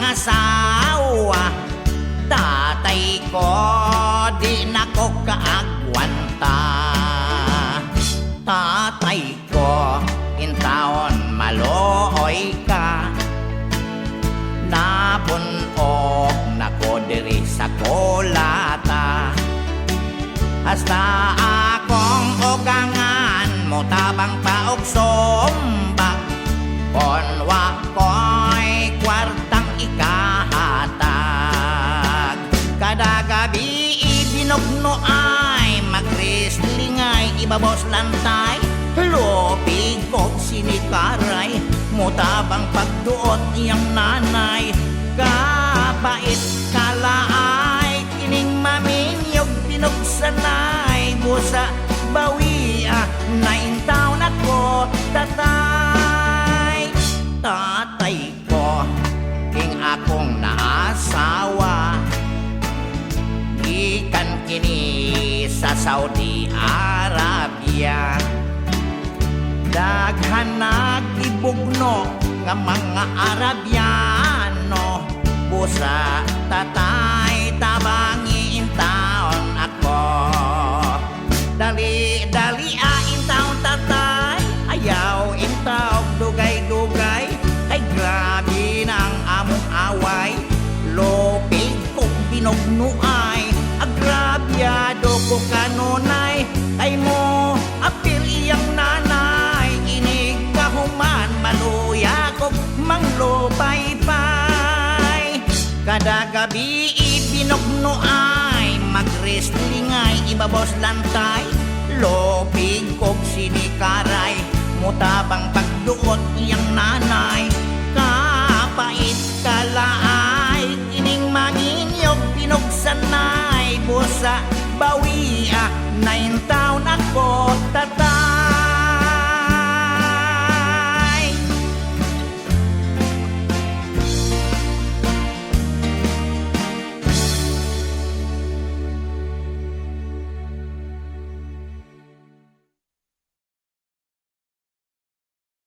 asawa. Tatay ko, di na ko kaagwanta. Tatay ko, intaon maluoy ka. Nabun-og na ko diri sa kulata. Hasta akong ugangan mo tabang pa og sumba kon wa ko'y kwartang ikahatag. Kada gabi ibinugno ay magrislingay ibabos lantay. Lupig kog sinikaray mutabang pagduot iyang nanay. Kapait kalaay kining maminyog pinugsanay. Busa bawia na intaw nako tatay. Tatay ko, king akong naasawa, gikan kini sa Saudi Arabia. Daghan nagibugno nga mga Arabiano. Busa tatay, tabangi intaon ako. Dali dali a intaon tatay, ayaw intaog dugay-dugay. Kay grabe na ang among away. Lupig kog binugnuay, agrabyado ko kanunay. Kay mo apil iyang nanay. Inig kahuman maluya kog manglupay-pay. Kada gabi ibinugno ay magrislingay ibabos lantay. Lupig kog sinikaray mutabang pagduot iyang nanay. Kapait kalaay kining manginyog pinugsanay. Busa bawia na intaon ako tatay.